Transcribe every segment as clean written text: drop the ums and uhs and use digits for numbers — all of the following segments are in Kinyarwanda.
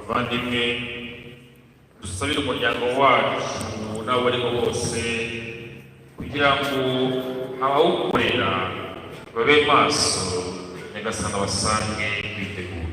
Bavandimwe, dusabire umuryango wacu n'abariho bose kugira ngo abawukorera babe maso, Nyagasani basange biteguye.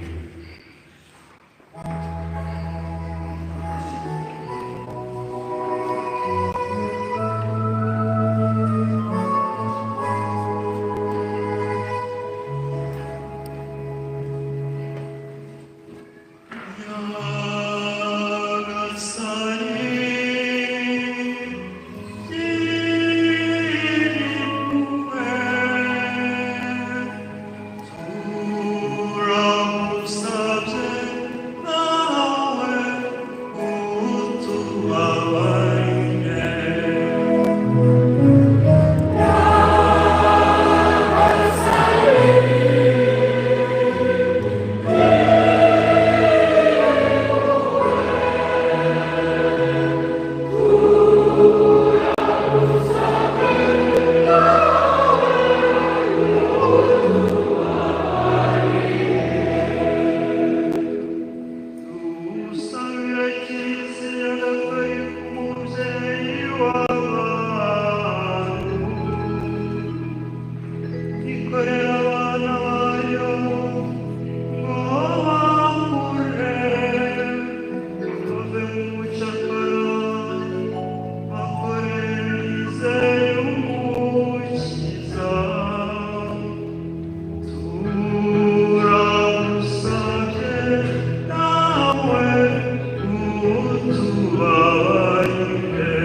Dusabira Kiliziya Gatolika, umubyeyi w'abantu, ikorera abana bayo ngo bakure bave mu mucakara, bakorere bizeye Umukiza. Turagusabye nawe utubabarire.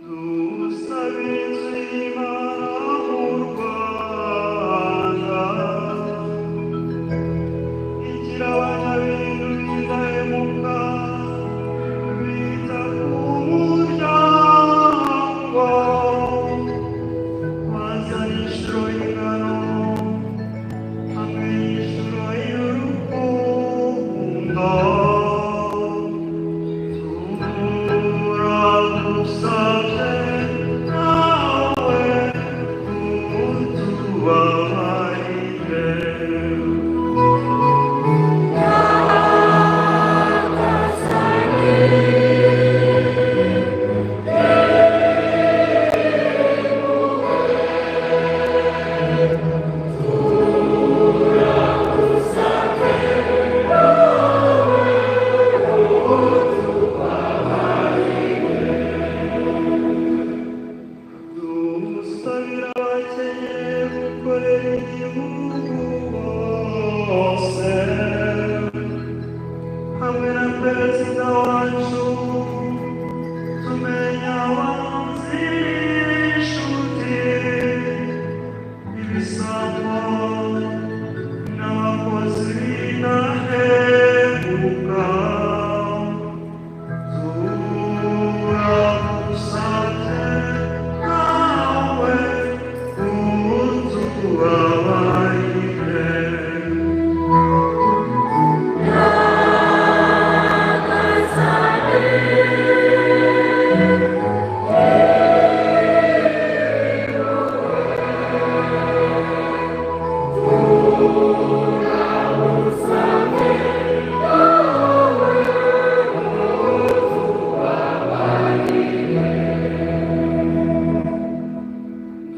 Dusabire inzu y'Imana mu Rwanda, igira abanyabintu b'indahemuka, bita ku muryango, bazana inshuro y'ingano hamwe n'inshuro y'urukundo. Turagusabye nawe utubabarire. Dusabira abakeneye gukorera igihugu bose, hamwe na Perezida wacu, tumenya abanzi b'inshuti, ibisambo n'abakozi b'indahemuka. Turagusabye nawe utubabarire.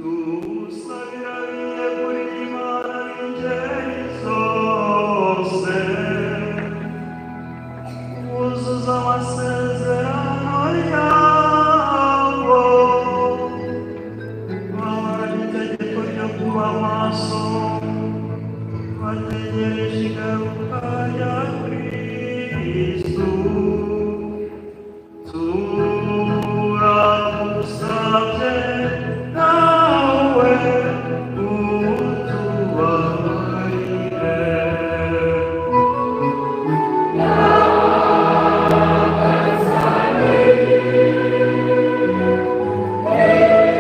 Dusabira abiyeguriye Imana b'ingeri zose, buzuza amasezerano yabo, bahorana itegeko ryo kuba maso, bategereje igaruka rya Kristu. Turagusabye nawe utubabarire. Amen.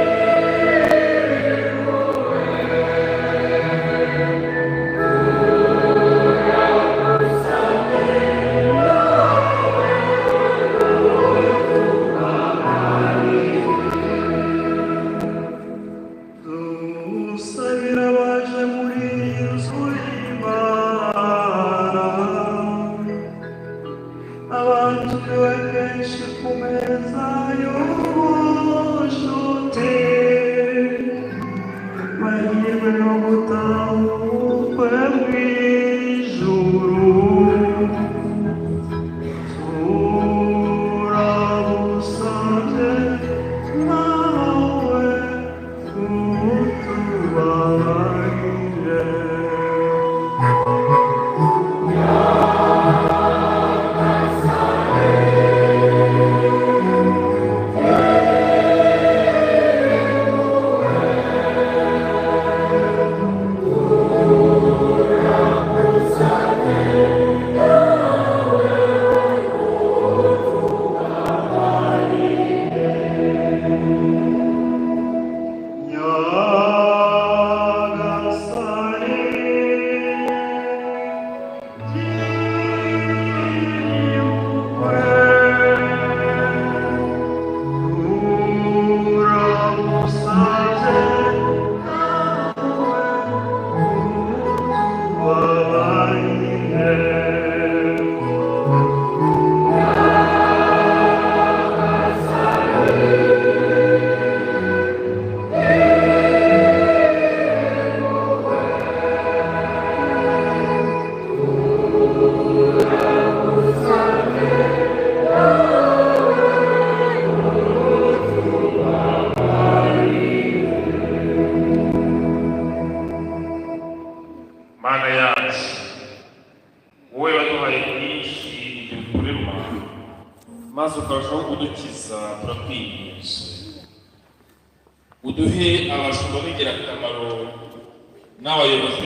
Mana yacu, wowe waduhaye byinshi ibyo bikurema maze ukarushaho kudukiza, turakwinginze uduhe abashumba b'ingirakamaro n'abayobozi.